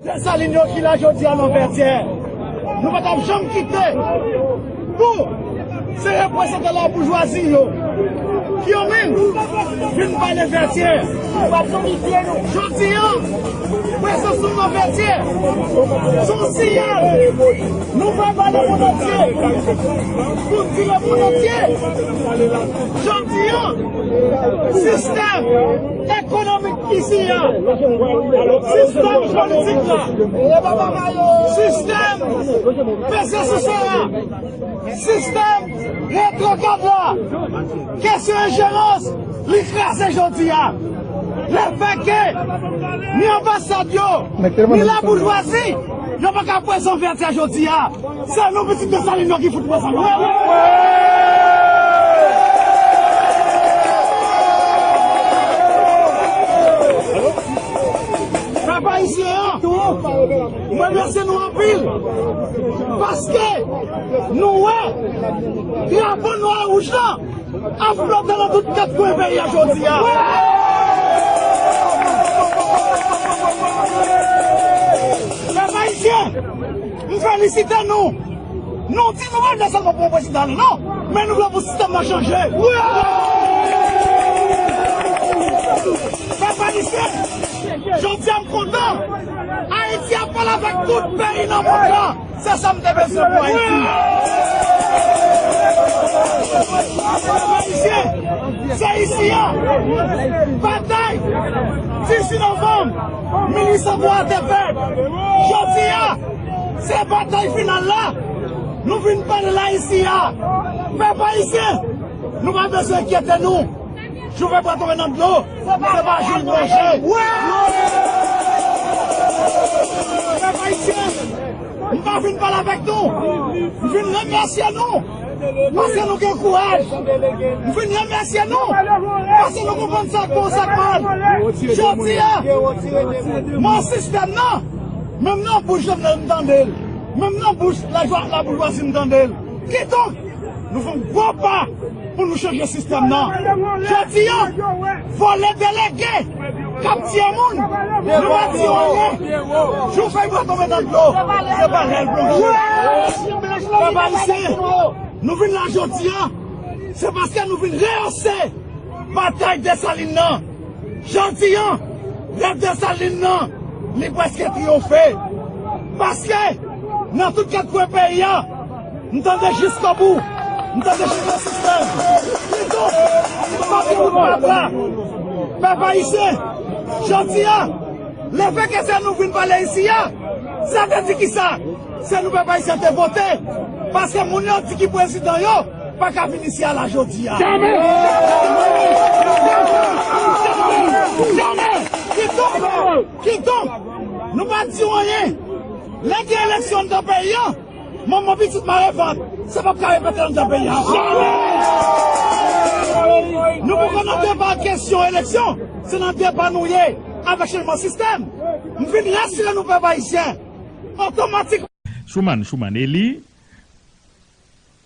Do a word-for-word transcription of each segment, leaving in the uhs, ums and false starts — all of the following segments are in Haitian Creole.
Desalin yo ki la jodi a nan Vètyè. Nou pa t ap janm kite pou se reprezantan laboujwazi yo ki yo menm vin pale Vètyè. Jodi a, prezans nou nan Vètyè se yon siyal nou fè ba lemonn antye pou di lemonn antye. Jodi a, sistèm ekonomik isi a, sistèm politik la, sistèm peze sou sa a, sistèm retwograd la, kesyon enjerans, li kraze jodi a. Lefètke ni anbasad yo, ni laboujwazi, yo pa ka prezan Vètyè jodi a. Se nou pitit Desalin yo ki fout pran sa. Pèp ayisyen an, mwen remèsye nou anpil paske nou wè drapo nwa e wouj la ap flote nan tout kat kwen peyi a jodi a. Pèp ayisyen, m felisite nou. Nou di nou pa vle sèlman pou yon prezidan, non, men nou vle pou sistèm nan chanje. Pèp ayisyen, jodi a m kontan. Ayiti ap pale avèk tout peyi nan mond lan. Se sa m te bezwen pou Ayiti. Pèp ayisyen, se isi a batay dizuit novanm mil uit san twa a te fèt. Jodi a, se batay final la. Nou vin pale la isi a. Pèp ayisyen, nou pa bezwen enkyete nou. Chofè pa tonbe nan dlo, se pa jou l plonje. Pèp ayisyen, m pa vin pale avèk nou. M vin remèsye nou paske nou gen kouraj. M vin remèsye nou paske nou konprann sa k bon, sa k mal. Jodi a, men sistèm nan, menm nan bouch Jovenel m tande l. Menm nan bouch laboujwazi m tande l. Kidonk, nou fè yon gwo pa pou nou chanje sistèm nan. Jodi a, vòlè delege k ap tiye moun, nou pa di yo anyen. Jou fèy bwa tonbe nan dlo, se pa lè l plonje. Pèp ayisyen, nou vin la jodi a, se paske nou vin reyanse batay Desalin nan. Jodi a, rèv Desalin nan, li prèske triyonfe. Paske, nan tout kat kwen peyi a, m tande jiskobou, m tande chanje sistèm. Kidonk, m pa gen wout pa bra. Pèp ayisyen, jodi a, lefètke se nou vin pale isi a, sa vle di kisa? Se nou pèp ayisyen te vote, paske moun yo di ki prezidan yo pa ka vin isi a la jodi a. Jamè! Jamè! Kidonk, kidonk, nou pa di w anyen. Lè gen eleksyon anndan peyi a, manman pitit mare vant, sa p ap ka repete anndan peyi a ankò. Nou poko nan deba kesyon eleksyon, se nan deba nou ye avèk chanjman sistèm. M vin rasire nou pèp ayisyen. Otomatik. Chouman, Chouman, Eli.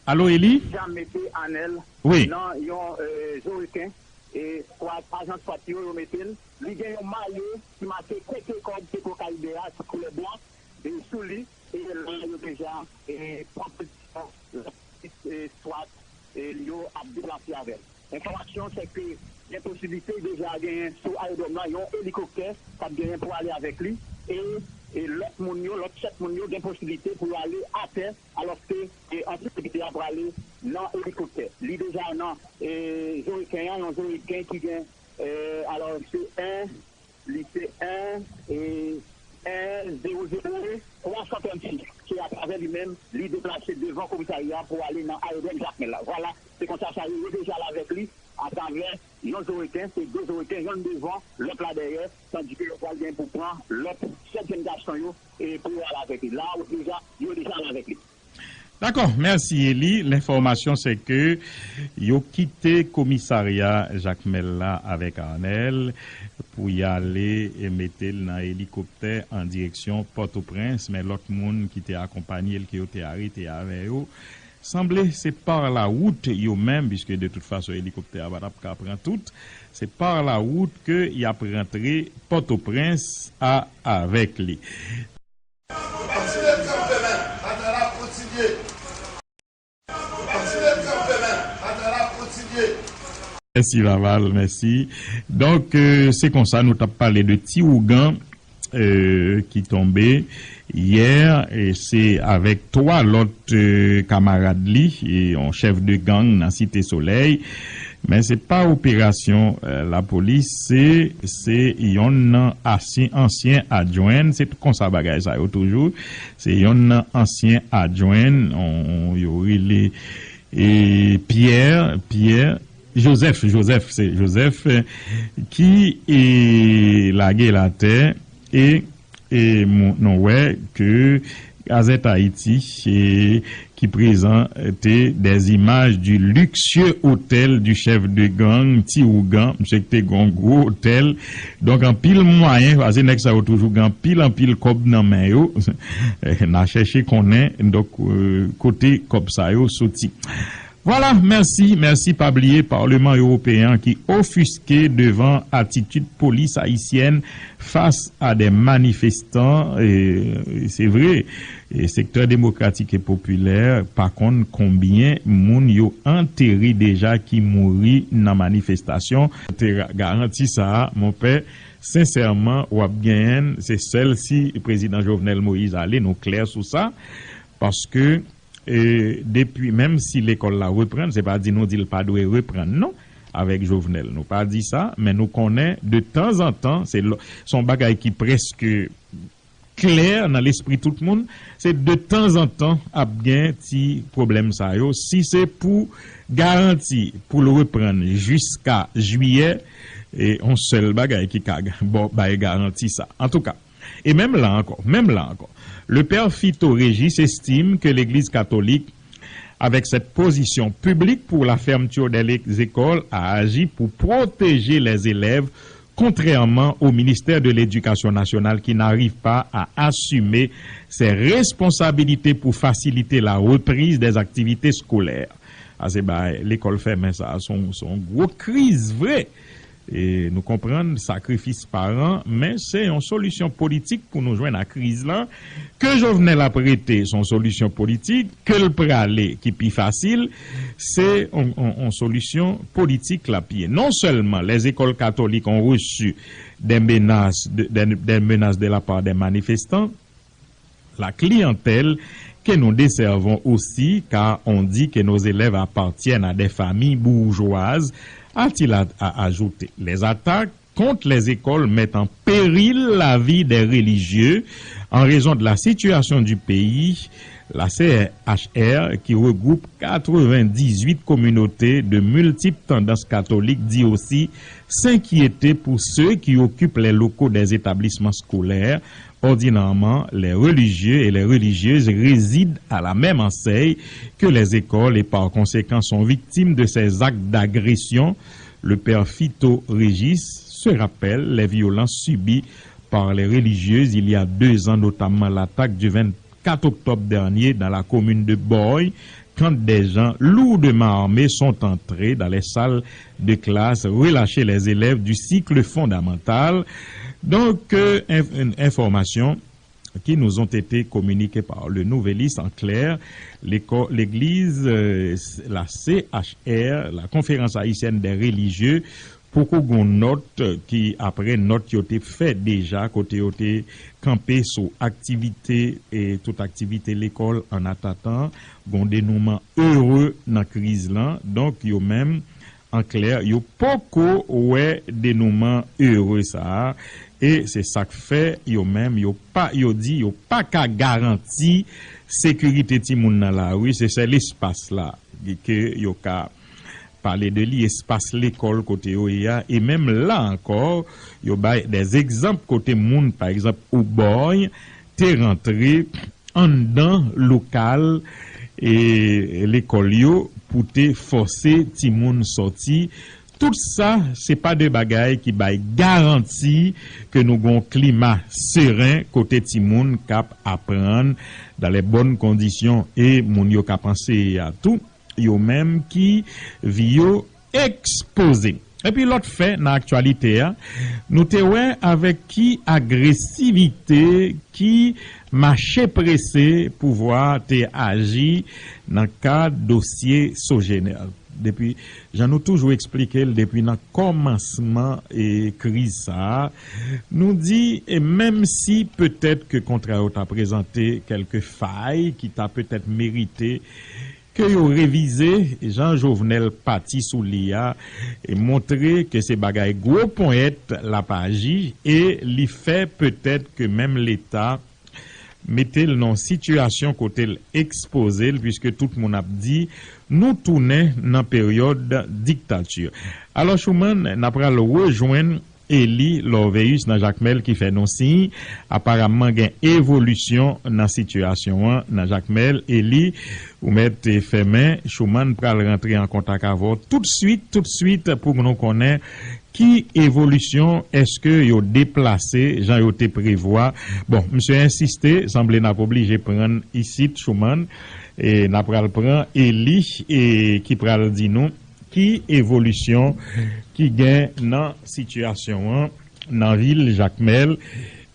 Alo, Eli? Jam mete Anèl Wi. Nan yon, eh, zo reken, e skwad, ajan skwad yo, yo mete l. Li gen yon mayo ki make Kwete Kòb Petwokaribe a, ki koulè blan, e sou li, e la yo deja, e pran pozisyon, e skwad, e yo ap deplase avè l. Enfòmasyon se ke gen posiblite deja genyen sou ayewodwòm nan yon elikoptè k ap genyen pou ale avèk li, e, e lòt moun yo, lòt sèt moun yo gen posiblite pou yo ale atè, alòske, e, antre sekirite a prale nan elikoptè. Li deja nan, e, zo reken an, yon zo reken ki gen, e, alò, se en, li se en, e, en zewo zewo twa san trannsis, ki atravè li menm, li deplase devan komisarya pou ale nan ayewodwòm Jakmèl la. Vwala, se konsa sa ye, yo deja la avèk li, atravè yon zo reken, se de zo reken, yonn devan, lòt la dèyè, tandike yo pral gen pou pran lòt sèt jèn gason yo, e pou yo al avèk li. La, yo deja, yo deja al avèk li. Dakò, mèsi Eli. Lenfòmasyon se ke yo kite komisarya Jakmèl la avèk Anèl pou y ale e mete l nan elikoptè an direksyon Pòtoprens, men lòt moun ki te akonpanye l, ke yo te arete avè yo, Sanble se pa lawout yo menm, piske de tout fason elikoptè a pa t ap ka pran tout, se pa lawout ke y ap rantre Pòtoprens a avèk li. Mèsi Laval, mèsi. Donk, euh, se konsa nou t ap pale de ti ougan euh, ki tonbe yè, e se avèk twa lòt euh, kamarad li, e yon chèf de gang nan Site Solèy. Men se pa operasyon euh, lapolis, se se yonn nan asyen, ansyen adjwen, se konsa bagay sa yo toujou. Se yonn nan ansyen adjwen, on, yo rele e Pierre, Pierre, Joseph, Joseph, se Joseph eh, ki eh, lage l atè e, e nou wè ke Gazette Haïti eh, ki prezante des images du luxueux hôtel du chef de gang Ti Ougan, misye ki te gen yon gwo otèl. Donk anpil mwayen, paske nèg sa yo toujou gen anpil anpil kòb nan men yo. N a chèche konnen donk euh, kote kòb sa yo soti. Vwala, mèsi, mèsi. Pa bliye, Parleman Ewopeyen an ki ofiske devan atitid polis ayisyèn fas a de manifestan, e, se vre, e, sektè demokratik e popilè pa konn konbyen moun yo antere deja ki mouri nan manifestasyon. Te garanti sa a, monpè, sensèman, w ap genyen, se sèl si prezidan Jovenel Moïse ale, nou klè sou sa, paske e, depi, menm si lekòl la reprann, se pa di nou di l pa dwe reprann, non, avèk Jovenel. Nou pa di sa, men nou konnen, de tanzantan, se lò- se yon bagay ki prèske klè nan lespri tout moun, se de tanzantan ap gen ti pwoblèm sa yo. Si se pou garanti pou l reprann jiska jiyè, e yon sèl bagay ki ka ga- bon, bay garanti sa. Antouka, Et même là encore, même là encore, le père Fito Régis estime que l'Église catholique, avec cette position publique pour la fermeture des écoles, a agi pour protéger les élèves, contrairement au ministère de l'Éducation nationale qui n'arrive pas à assumer ses responsabilités pour faciliter la reprise des activités scolaires. A se ba lekòl fèmen sa, se yon gwo kriz vre. E nou konprann sakrifis paran, men se yon solisyon politik pou nou jwenn a kriz lan. Ke Jovenel ap rete, se yon solisyon politik. Ke l prale, ki pi fasil, se yon, yon, yon solisyon politik l ap ye. Non seulement les écoles catholiques ont reçu des menaces de, des, des menaces de la part des manifestants, la clientèle que nous desservons aussi, car on dit que nos élèves appartiennent à des familles bourgeoises, a-t-il a- a- ajouté. Les attaques contre les écoles mettent en péril la vie des religieux en raison de la situation du pays. La C H R, qui regroupe quatre-vingt-dix-huit communautés de multiples tendances catholiques, dit aussi s'inquiéter pour ceux qui occupent les locaux des établissements scolaires. Ordinairement, les religieux et les religieuses résident à la même enseigne que les écoles et par conséquent sont victimes de ces actes d'agression. Le père Fito Régis se rappelle les violences subies par les religieuses il y a deux ans, notamment l'attaque du vingt-quatre octobre dernier dans la commune de Boy, quand des gens lourdement armés sont entrés dans les salles de classe, relâcher les élèves du cycle fondamental. Donc, euh, inf- une information qui nous ont été communiquées par le Nouvelliste en clair, l'éco- l'église, euh, la C H R, la Conférence haïtienne des religieux, poko gon nòt ki apre nòt yo te fè deja kote yo te kanpe sou aktivite e tout aktivite lekòl an atatan gon denouman ere nan kriz lan. Donk yo menm an klè, yo poko wè denouman ere sa a. E se sa k fè yo menm, yo pa, yo di yo pa ka garanti sekirite timoun nan lari. Se sèl espas la ke yo ka pale de li, espas lekòl kote yo ye a. E menm la ankò, yo bay de egzanp kote moun, pa egzanp, Obòy, te rantre anndan lokal e lekòl yo pou te fòse timoun sòti Tout sa, se pa de bagay ki bay garanti ke nou gon klima seren kote timoun k ap aprann dans les bonnes conditions e moun yo k ap anseye a tou, yo menm ki vi yo ekspoze. Epi lòt fè nan aktyalite a, nou te wè avèk ki agresivite, ki mache prese pouvwa te aji nan ka dosye Sogener. Depi, jan nou toujou eksplike l depi nan kòmansman e kriz sa a, nou di e menm si petèt ke kontra yo ta prezante kèlke fay ki ta petèt merite ke yo revize, jan Jovenel pati sou li a e montre ke se bagay gwo ponyèt l ap aji e li fè petèt ke menm Leta mete l nan yon sitiyasyon kote l ekspoze l, piske tout moun ap di nou tounen nan peryòd diktati. Alò, Schumann, n ap pral rejwenn Eli Lorveus nan Jakmèl ki fè nou siy, aparamman gen evolisyon nan sitiyasyon an nan Jakmèl. Eli, ou mèt fèmen, Schumann pral rantre an kontak avè w toutswit, toutswit pou nou konnen ki evolisyon, èske yo deplase jan yo te prevwa? Bon, misye ensiste, sanble n ap oblije pran isit, Schumann, e n ap pral pran Eli, e ki pral di nou ki evolisyon ki gen nan sitiyasyon an nan vil Jakmèl.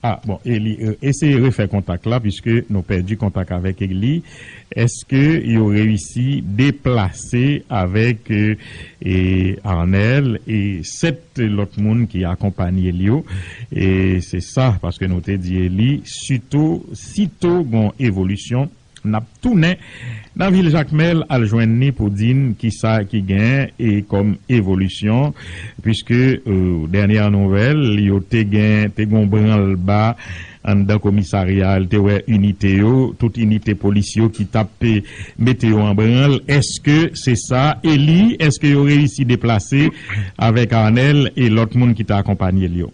Ah, bon, Eli, e, eseye refè kontak la, piske nou pèdi kontak avèk Eli. Èske yo reyisi deplase avèk, e, e, Arnel e sèt lòt moun ki akonpanye l yo? E se sa, paske nou te di Eli, sito, sito gon evolisyon, n ap tounen nan vil Jakmèl al jwenn li pou di n kisa ki genyen e kòm evolisyon, piske, e, dènyè nouvèl, yo te gen, te gon branlba anndan komisarya a, l te wè inite yo, tout inite polis yo ki t ap, e, mete yo an branl. Èske se sa? Eli, èske yo reyisi deplase avèk Arnel e lòt moun ki te akonpanye l yo?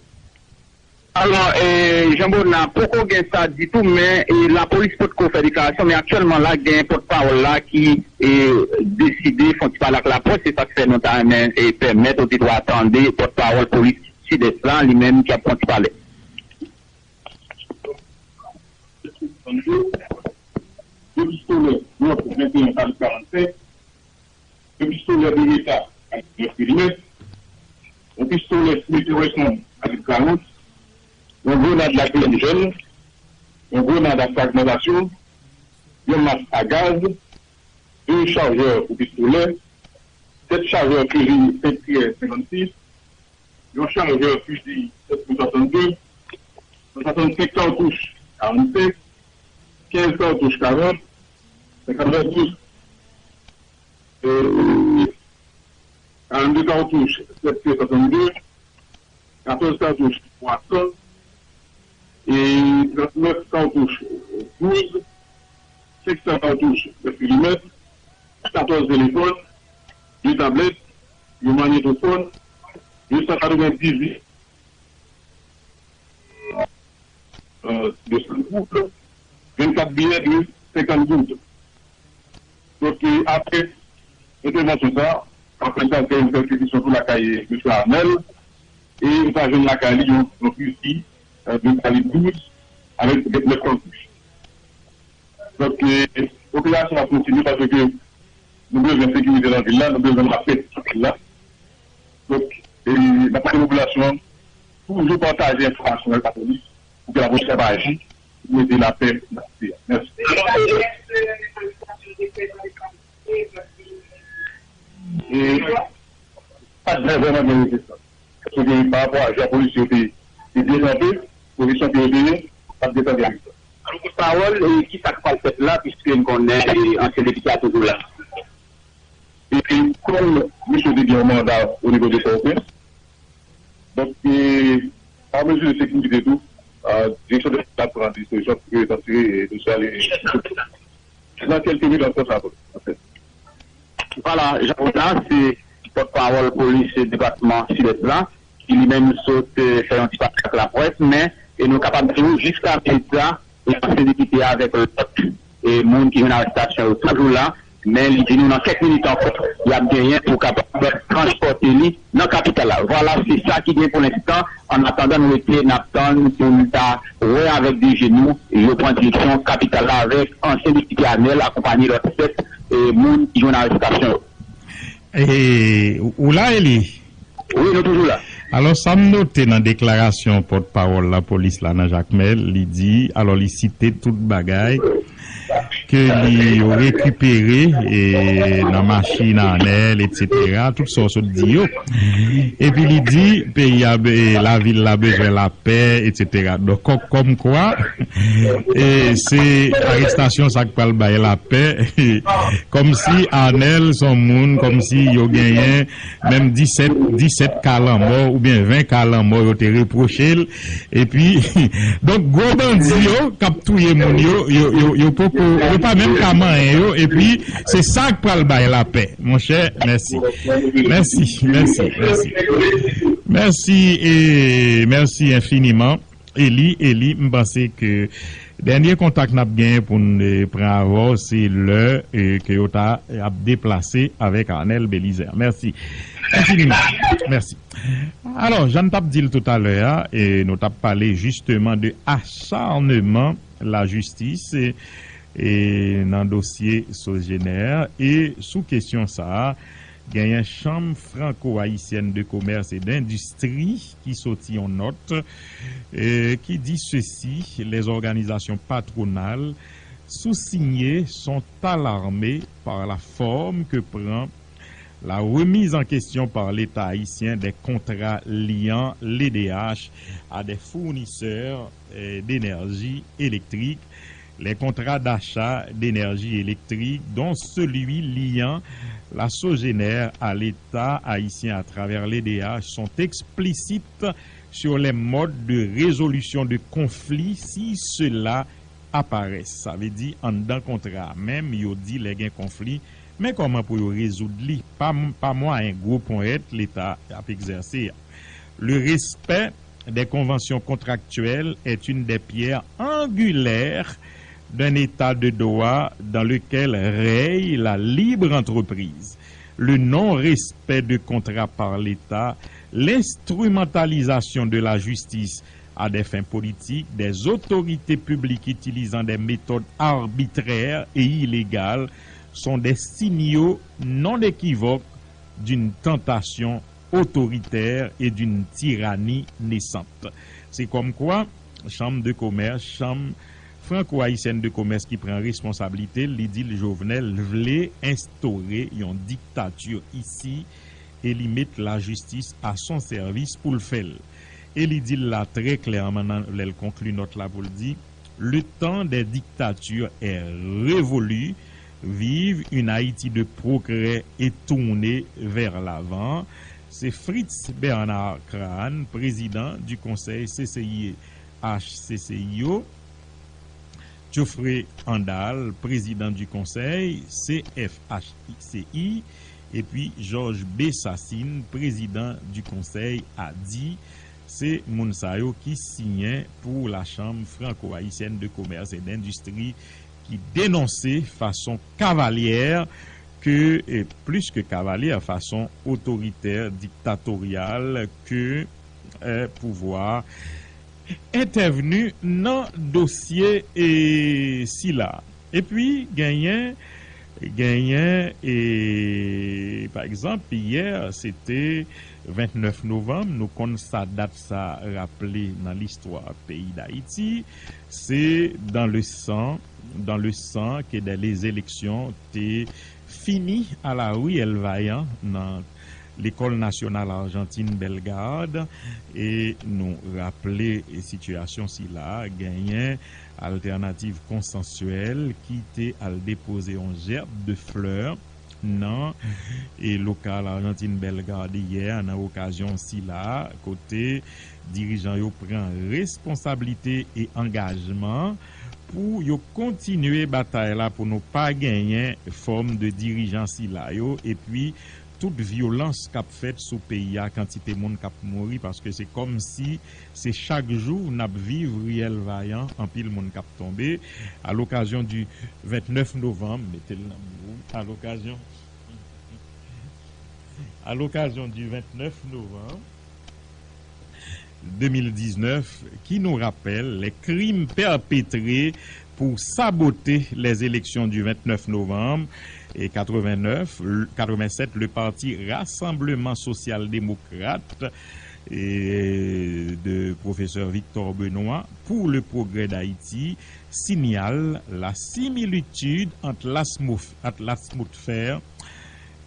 Alò, e, Jean Bonnat, poko gen sa ditou, men, e, lapolis potko fè deklarasyon, men aktyèlman la, gen pòtpawòl la ki, e, deside fè yon ti pale ak laprès, se sa k fè nou ta renmen, e, pèmèt oditwa a tande pòtpawòl polis Sidès la, li menm ki ap fè yon ti pale. De pistolè Glock venteyen kalib karannsenk, de pistolè Beretta kalib nèf milimèt, yon pistolè Smith and Wesson kalib karant, yon grenad lakrimojèn, yon grenad a fragmantasyon, yon mask a gaz, de chajè pou pistolè, sèt chajè fizi Saint Pierre senkannsis, yon chajè fizi sèt pou swasannde, swasannsenk katouch karannsenk, kenz katouch karant, katrevendouz, e, karannde katouch sèt P swasannde, katòz katouch twa san, e trannèf katouch douz, senk san katouch nèf milimèt, katòz telefòn, de tablèt, yon manyetofòn, de san katrevendizuit, e, de san goud, vennkat biyè de senkant goud. Donk, e, apre entèvansyon sa a, apre sa, fè yon pèkizisyon tou lakay mesye Arnel, e nou ta jwenn lakay li yon, yon fizi, e, de kalib douz, avèk vennèf katouch. Donk, e, operasyon an ap kontinye paske nou bezwen sekirite nan vil la, nou bezwen lapè nan vil la. Donk, e, n ap mande popilasyon an toujou pataje enfòmasyon avèk lapolis pou ke lapolis kapab aji pou mete lapè nan peyi a. Mèsi. E pa t vrèman gen rezistans. Paske pa rapò a jan polisye yo te, te dekanpe, pozisyon ke yo te ye, pa t gentan gen rezistans. Alò, pòtpawòl, e, ki sa k pral fèt la, piske n konnen, e, ansyen depite a toujou la? E kòm misye te gen yon manda o nivo de Pòtoprens, donk, e, pa mezi de sekirite tou, e, direksyon de la pran dispozisyon pou ke retire, e, dosye a, e, nan kèlke minit ansanm sa tou. Vwala, Jean Bonnat, se pòtpawòl polis depatman Sidès la, ki li menm sot, e, fè yon ti pale ak laprès, men, e nou kapab di w, jiska prezan, e, ansyen depite a avèk lòt, e, moun ki jwenn arestasyon yo toujou la, Men li di nou nan kèk minit ankò, y ap genyen pou kapab transpòte li nan kapital la. Vwala, se sa ki gen pou lenstan. An atandan, nou rete, n ap tann pou n ta wè avèk de je nou, yo pran direksyon kapital la avèk ansyen depite Anèl akonpanye lòt sèt e moun ki jwenn arestasyon yo. E, ou la, Eli? Wi, nou toujou la. Alò, sa m note nan deklarasyon pòtpawòl lapolis la nan Jakmèl, li di, alò, li site tout bagay ke li rekipere e, nan machin Anèl, etsetera, tout sa w sot di yo. Epi li di, peyi a, be- lavil la bezwen lapè, etsetera. Donk, kò- kòmkwa, e, se arestasyon sa k pral bay lapè, kòmsi Anèl se yon moun, kòmsi yo genyen menm disèt, disèt ka lanmò oubyen ven ka lanmò yo te repwoche l. Epi, donk, gwo bandi yo k ap touye moun yo, yo, yo, yo poko, yo pa menm ka manyen yo. Epi, se sa k pral bay lapè, monchè. Mèsi. Mèsi, mèsi, mèsi. Mèsi, e mèsi enfiniman. Eli, Eli, m panse ke dènye kontak n ap genyen pou n, e, pran avè w, se lè, e, ke yo ta ap deplase avèk Arnel Belizaire. Mèsi enfiniman. Mèsi. Alò, jan n t ap di l toutalè a, e, nou t ap pale jisteman de acharnement lajistis, e, e, nan dosye Sogener, e sou kesyon sa a, genyen Chanm Franco-Haïtienne de Commerce et d'Industrie ki soti yon nòt, e, ki di sesi: les organisations patronales sous-signées sont alarmées par la forme que prend la remise en question par l'État haïtien des contrats liant l'E D H à des fournisseurs, euh, d'énergie électrique, les contrats d'achat d'énergie électrique, dont celui liant la Sogener à l'État haïtien à travers l'E D H, sont explicites sur les modes de résolution de conflits si cela apparaissent. Sa vle di, anndan kontra a menm, yo di lè gen konfli, men kòman pou yo rezoud li? Pa, pa mwayen gwo ponyèt Leta ap egzèse a. Le respect des conventions contractuelles est une des pierres angulaires d'un état de droit dans lequel règne la libre entreprise. Le non-respect de contrats par l'État, l'instrumentalisation de la justice à des fins politiques, des autorités publiques utilisant des méthodes arbitraires et illégales sont des signaux non équivoques d'une tentation autoritaire et d'une tyrannie naissante. Se kòmkwa, Chanm de Komès, Chanm Franco-Haïtienne de Commerce ki pran responsablite l, li di l Jovenel vle enstore yon diktati isi e li met lajistis a son sèvis pou l fè l. E li di l la trè klèman nan, lè l konkli nòt la pou l di, le temps des dictatures est révolu, vive une Haïti de progrès et tournée vers l'avant. Se Fritz Bernard Crane, président du Conseil C C I H C C I O, Geoffrey Handal, président du Conseil C F H C I, epi Georges B. Sassine, président du Conseil A D I, se moun sa yo ki siyen pou la Chanm Franco-Haïtienne de Commerce et d'Industrie ki denonse fason kavalyè ke, e plis ke kavalyè, fason otoritè, diktatoryal ke, e, pouvwa entèvni nan dosye, e, sila. Epi, genyen, genyen, e, pa egzanp, yè, se te vennèf novanm, nou konn sa dat sa raple nan listwa peyi Dayiti, se dans le sang, dans le sang que des, les élections te fini à la ruelle Vaillant nan Lekòl Nasyonal Arjantin Bellegarde, e nou raple sitiyasyon sila, genyen Altènativ Konsansyèl ki te al depoze yon jèb de flè nan, e, lokal Arjantin Bellegarde yè nan okazyon sila, kote dirijan yo pran responsablite e angajman pou yo kontinye batay la pou nou pa genyen fòm de dirijan sila yo, epi tout vyolans k ap fèt sou peyi a, kantite moun k ap mouri, paske se kòmsi se chak jou n ap viv riyèl vayan, anpil moun k ap tonbe. A lokazyon di vennèf novanm, mete l nan biro, a lokazyon, a lokazyon di vennèf novanm, de mil diznèf, qui nous rappelle les crimes perpétrés pour saboter les élections du vingt-neuf novembre et quatre-vingt-neuf, quatre-vingt-sept, le parti Rassemblement Social Démocrate et de professeur Victor Benoît pour le progrès d'Haïti signale la similitude entre l'atmosphère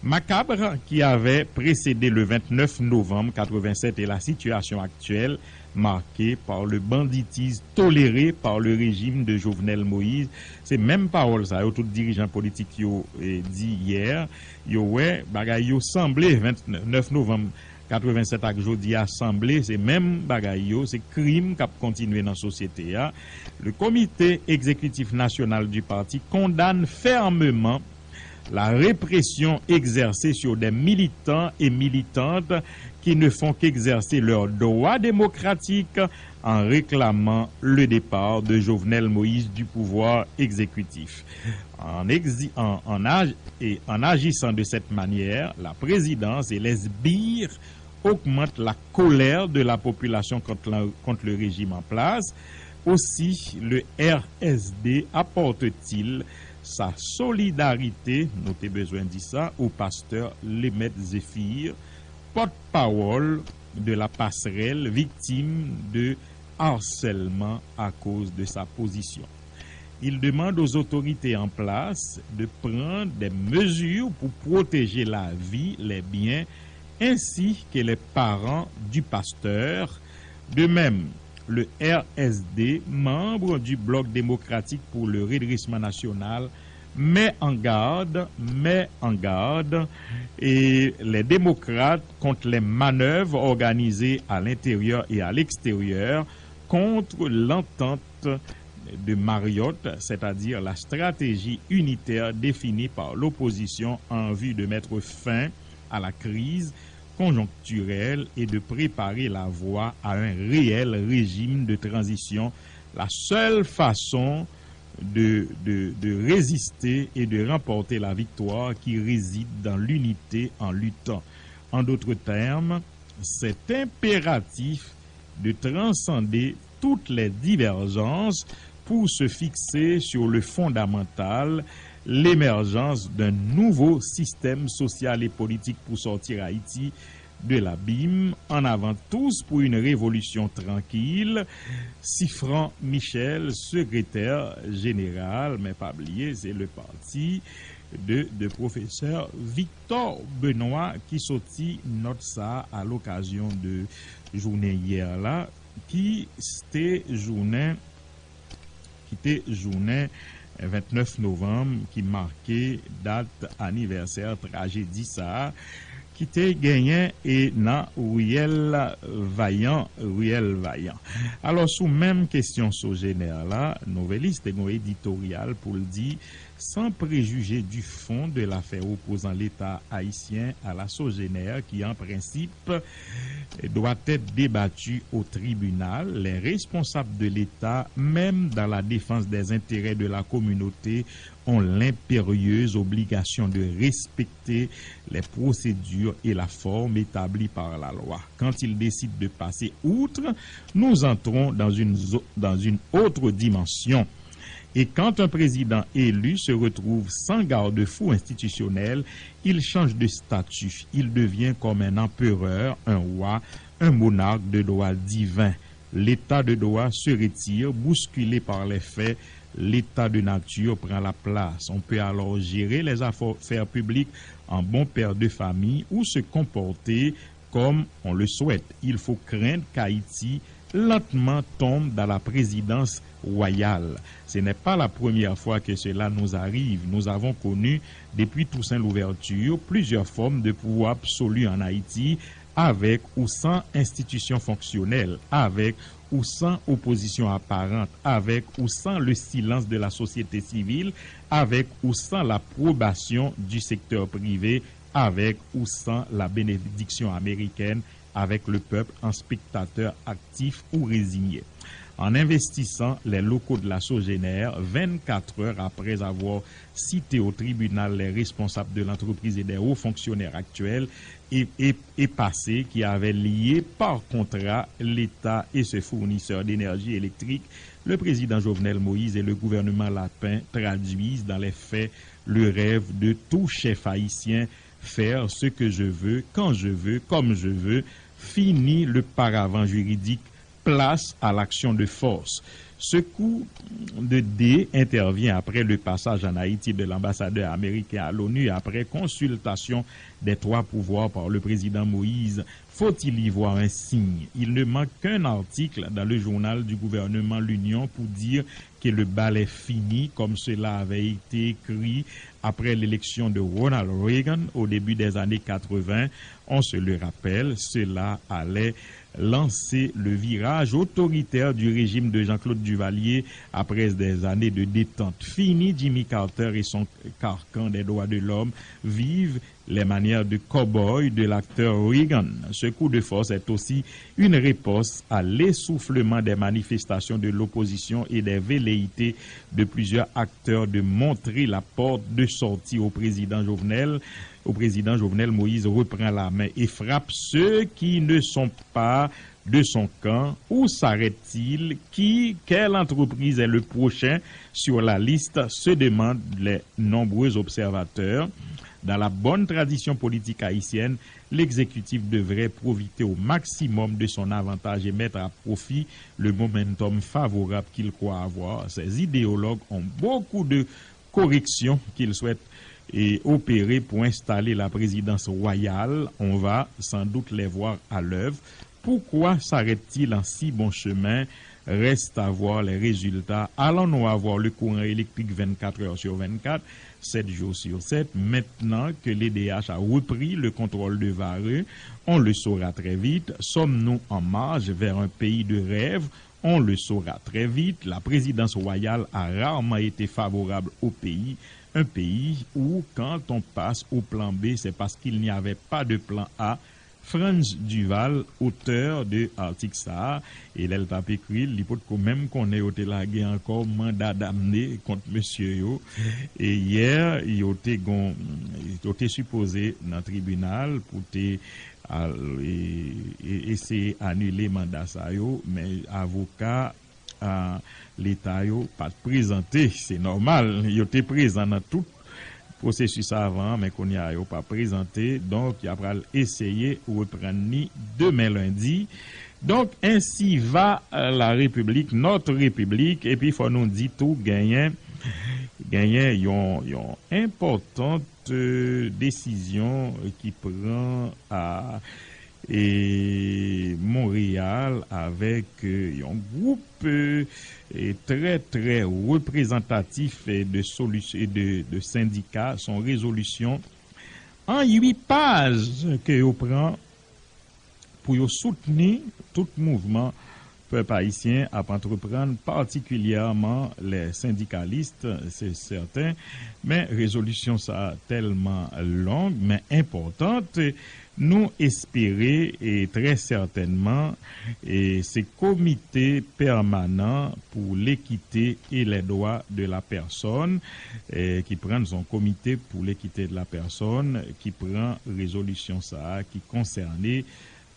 macabre qui avait précédé le vingt-neuf novembre quatre-vingt-sept et la situation actuelle marquée par le banditisme toléré par le régime de Jovenel Moïse. Se menm pawòl sa yo tout dirijan politik yo eh, di yè. Yo wè bagay yo sanble vennèf novanm katrevennsèt ak jodi a sanble se menm bagay yo, se krim k ap kontinye nan sosyete a. Le Comité Exécutif National du parti condamne fermement la répression exercée sur des militants et militantes qui ne font qu'exercer leurs droits démocratiques en réclamant le départ de Jovenel Moïse du pouvoir exécutif. En, en, en, et en agissant de cette manière, la présidence et les sbires augmentent la colère de la population contre, la, contre le régime en place. Aussi, le R S D apporte-t-il sa solidarité, nou te bezwen di sa, au pasteur Lemaitre Zéphir, porte-parole de la passerelle, victime de harcèlement à cause de sa position. Il demande aux autorités en place de prendre des mesures pour protéger la vie, les biens ainsi que les parents du pasteur. De même, le R S D, membre du Bloc démocratique pour le redressement national, met en garde, met en garde et les démocrates contre les manœuvres organisées à l'intérieur et à l'extérieur contre l'entente de Mariotte, c'est-à-dire la stratégie unitaire définie par l'opposition en vue de mettre fin à la crise conjoncturelle et de préparer la voie à un réel régime de transition, la seule façon de, de, de résister et de remporter la victoire qui réside dans l'unité en luttant. En d'autres termes, c'est impératif de transcender toutes les divergences pour se fixer sur le fondamental, l'émergence d'un nouveau système social et politique pour sortir Haïti de l'abîme. En avant tous pour une révolution tranquille. Sifran Michel, sekretè jeneral, men pa bliye, se le parti de, de professeur Victor Benoît ki soti nòt sa a lokazyon de jounen yè la, ki te jounen ki te jounen vennèf novanm ki make dat anivèsè trajedi sa a ki te genyen e nan riyèl Vayan, riyèl Vayan. Alò, sou menm kesyon Sogener la, Nouvelliste te gen yon editoryal pou l di, sans préjuger du fond de l'affaire opposant l'État haïtien à la Sogener, qui en principe doit être débattue au tribunal, les responsables de l'État, même dans la défense des intérêts de la communauté, ont l'impérieuse obligation de respecter les procédures et la forme établies par la loi. Quand ils décident de passer outre, nous entrons dans une, dans une autre dimension. Et quand un président élu se retrouve sans garde-fou institutionnel, il change de statut, il devient comme un empereur, un roi, un monarque de droit divin. L'état de droit se retire, bousculé par les faits, l'état de nature prend la place. On peut alors gérer les affaires publiques en bon père de famille ou se comporter comme on le souhaite. Il faut craindre qu'Haïti lentement tombe dans la présidence royale. Ce n'est pas la première fois que cela nous arrive. Nous avons connu, depuis Toussaint Louverture, plusieurs formes de pouvoir absolu en Haïti, avec ou sans institution fonctionnelle, avec ou sans opposition apparente, avec ou sans le silence de la société civile, avec ou sans l'approbation du secteur privé, avec ou sans la bénédiction américaine, avec le peuple en spectateur actif ou résigné. En investissant les locaux de la Sogener, vingt-quatre heures après avoir cité au tribunal les responsables de l'entreprise et des hauts fonctionnaires actuels et, et, et passés qui avaient lié par contrat l'État et ce fournisseur d'énergie électrique, le président Jovenel Moïse et le gouvernement Lapin traduisent dans les faits le rêve de tout chef haïtien, faire ce que je veux, quand je veux, comme je veux, fini le paravent juridique, place à l'action de force. Ce coup de dé intervient après le passage en Haïti de l'ambassadeur américain à l'ONU, après consultation des trois pouvoirs par le président Moïse. Faut-il y voir un signe? Il ne manque qu'un article dans le journal du gouvernement L'Union pour dire que le bal est fini, comme cela avait été écrit après l'élection de Ronald Reagan au début des années quatre-vingts. On se le rappelle, cela allait lancer le virage autoritaire du régime de Jean-Claude Duvalier après des années de détente. Fini Jimmy Carter et son carcan des droits de l'homme, vive les manières de cow-boy de l'acteur Reagan. Ce coup de force est aussi une réponse à l'essoufflement des manifestations de l'opposition et des velléités de plusieurs acteurs de montrer la porte de sortie au président Jovenel, au président Jovenel Moïse reprend la main et frappe ceux qui ne sont pas de son camp. Où s'arrête-t-il? Qui, quelle entreprise est le prochain sur la liste, se demandent les nombreux observateurs. Dans la bonne tradition politique haïtienne, l'exécutif devrait profiter au maximum de son avantage et mettre à profit le momentum favorable qu'il croit avoir. Ses idéologues ont beaucoup de corrections qu'ils souhaitent et opérer pour installer la présidence royale. On va sans doute les voir à l'œuvre. Pourquoi s'arrête-t-il en si bon chemin? Reste à voir les résultats. Allons-nous avoir le courant électrique vingt-quatre heures sur vingt-quatre, sept jours sur sept, maintenant que l'E D H a repris le contrôle de Varreux? On le saura très vite. Sommes-nous en marche vers un pays de rêve? On le saura très vite. La présidence royale a rarement été favorable au pays. Un pays où, quand on passe au plan B, c'est parce qu'il n'y avait pas de plan A. Frantz Duval, otè de atik sa a, e lè l t ap ekri l, li potko menm konnen yo te lage ankò manda damne kont mesye yo. E yè, yo te gon, yo te sipoze nan tribinal pou te al, e, e, eseye anile manda sa yo, men avoka a, Leta yo pa t prezante. Se nòmal, yo te prezan nan tout pwosesis avan an, men kounye a yo pa prezante. Donk, y a pral eseye reprann li demen lendi. Donk, ainsi va, euh, la République, notre République. Epi, fò nou di tou, genyen, genyen yon, yon enpòtant, euh, desizyon ki pran a e Monreyal avèk, e, yon gwoup, e, e trè, trè reprezantatif, e, de solis-, e de, de sendika. Se yon rezolisyon an uit paj ke yo pran pou yo soutni tout mouvman pèp ayisyen ap antreprann, patikilyèman lè sendikalis, se sèten. Men rezolisyon sa a tèlman long, men enpòtan, nou espere, e trè sètènman, e se Komite Pèmanan pou Lekite e Lè Dwa de la Pèsòn, e ki pran, se yon Komite pou Lekite de la Pèsòn ki pran rezolisyon sa a ki konsène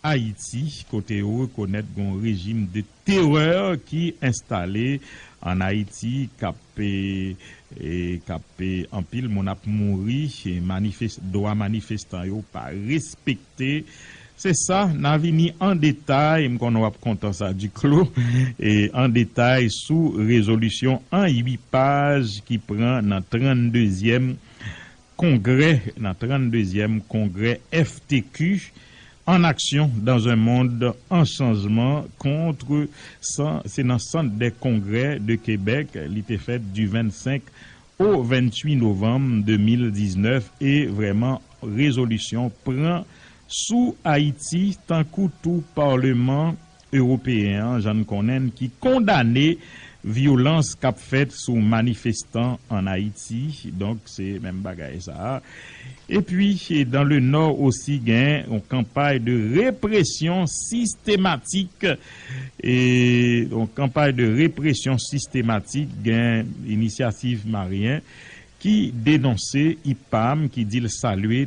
Ayiti, kote yo rekonèt gon rejim de terè ki enstale ann Ayiti, k ap, e, e, k ap, e, anpil moun ap mouri, e manifes-, dwa manifestan yo pa respekte. Se sa, n a vini an detay, m konnen w ap kontan sa, Diklo, e an detay sou rezolisyon an uit paj ki pran nan tranndezyèm kongrè, nan tranndezyèm kongrè F T Q, En action dans un monde en changement, contre, se nan Sant dè Kongrè de Québec, li te fèt di vennsenk o venntuit novanm de mil diznèf, e vrèman, rezolisyon pran sou Ayiti, tankou tou Paleman Ewopeyen an, jan n konnen l, ki kondane vyolans k ap fèt sou manifestan ann Ayiti. Donk, se menm bagay sa a. Epi, dans le Nord osi, gen yon kanpay de represyon sistematik. E, yon kanpay de represyon sistematik, gen Inisyativ Maryen ki denonse IPAM, ki di l salye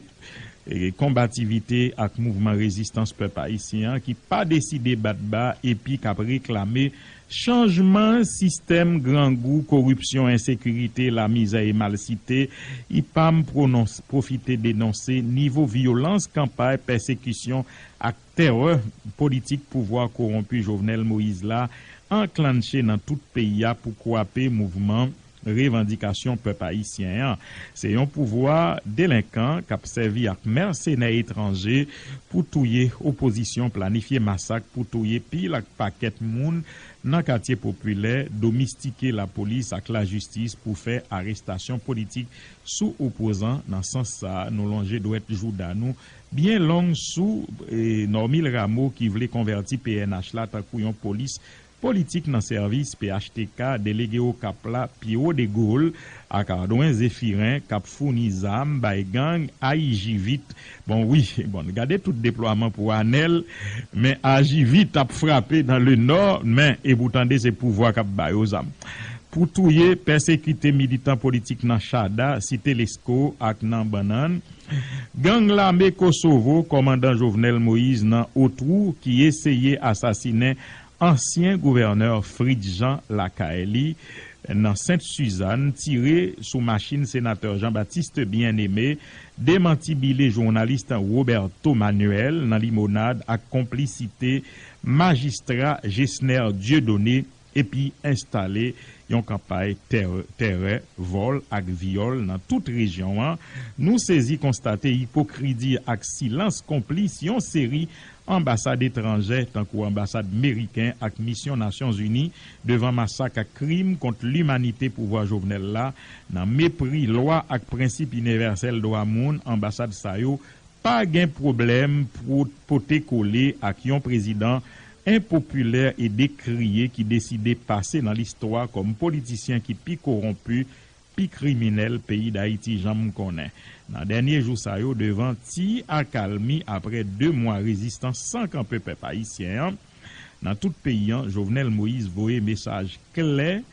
e, konbativite ak mouvman rezistans pèp ayisyen an ki pa deside bat ba epi k ap reklame chanjman sistèm grangou, koripsyon, ensekirite, lamizè e malsite. IPAM pwonons-, pwofite denonse nivo vyolans kanpay pèsekisyon ak tèrè politik pouvwa kowonpi Jovenel Moïse la anklanche nan tout peyi a pou kwape mouvman revandikasyon pèp ayisyen an. Se yon pouvwa delenkan k ap sèvi ak mèsenè etranje pou touye opozisyon, planifye masak pou touye pil ak pakèt moun nan katye popilè, domestike lapolis ak lajistis pou fè arestasyon politik sou opozan. Nan sans sa a, nou lonje dwèt jouda nou byen long sou, e, Normil Rameau ki vle konvèti P N H la tankou yon polis politik nan sèvis P H T K, delege Okap la, Pierrot Degaule, ak Ardouin Zéphirin, k ap founi zam bay gang, aji vit. Bon, wi, bon, gade tout deplwaman pou Anèl, men aji vit ap frape dans le Nord, men, e pou tande se pouvwa k ap ba yo zam. Pou touye, pèsekite militan politik nan Chada, Site Lesko ak nan Bannann. Gang lame Kosovo, kòmandan Jovenel Moïse nan Otwou, ki eseye asasinen ansyen gouvènè Fritz Jean lakay li nan Sent Sizann, tire sou machin senatè Jean Baptiste Bien-Aimé, demantibile jounalis Roberto Manuel nan Limonad ak konplisite majistra Gesner Dieudonné, epi enstale yon kanpay tè-, tèrè, vòl ak vyòl nan tout rejyon an. Nou sezi konstate ipokriti ak silans konplis yon seri anbasad etranjè, tankou anbasad meriken ak misyon Nasyonzini, devan masak ak krim kont limanite pouvwa Jovenel la, nan mepri lwa ak prensip inivèsèl dwa moun. Anbasad sa yo pa gen pwoblèm pou pote kole ak yon prezidan enpopilè e dekriye ki deside pase nan listwa kòm politisyen ki pi kowonpi, pi kriminèl peyi Dayiti janm konnen. Nan dènye jou sa yo, devan ti akalmi apre de mwa rezistans san kanpe pèp ayisyen an, nan tout peyi an, Jovenel Moïse voye mesaj klè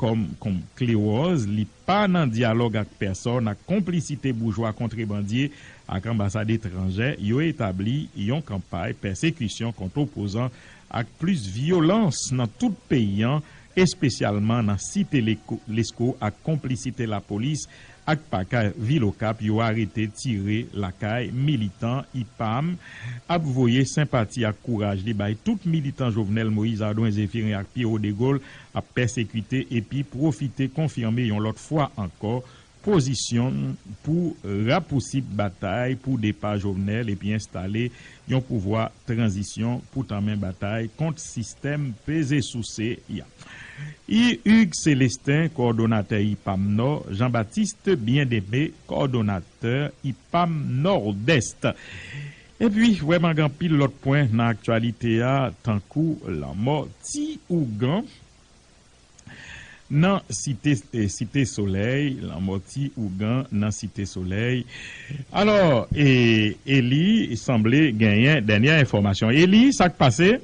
kòm, kòm klewòz, li pa nan dyalòg ak pèsòn, ak konplisite boujwa kontrebandye ak anbasad etranjè, yo etabli yon kanpay pèsekisyon kont opozan ak plis vyolans nan tout peyi an, espesyalman nan Site Leko-, Lesko ak konplisite lapolis ak paka vil Okap, yo arete, tire lakay militan IPAM, ap voye senpati ak kouraj li bay tout militan Jovenel Moïse, Ardouin Zéphirin ak Pierrot Degaule ap pèsekite epi pwofite konfime yon lòt fwa ankò pozisyon pou rapousib batay pou depa Jovenel epi enstale yon pouvwa tranzisyon pou tanmen batay kont sistèm peze souse a. I Hugues Célestin, kòdonatè IPAM Nò, Jean Baptiste Bien-Aimé, kòdonatè IPAM Nòdès. Epi, vrèman, gen anpil lòt pwen nan aktyalite a, tankou lanmò ti ougan nan Site, eh, Site Solèy, lanmò ti ougan nan Site Solèy. Alò, e, Eli sanble genyen dènyè enfòmasyon. Eli, sa k pase?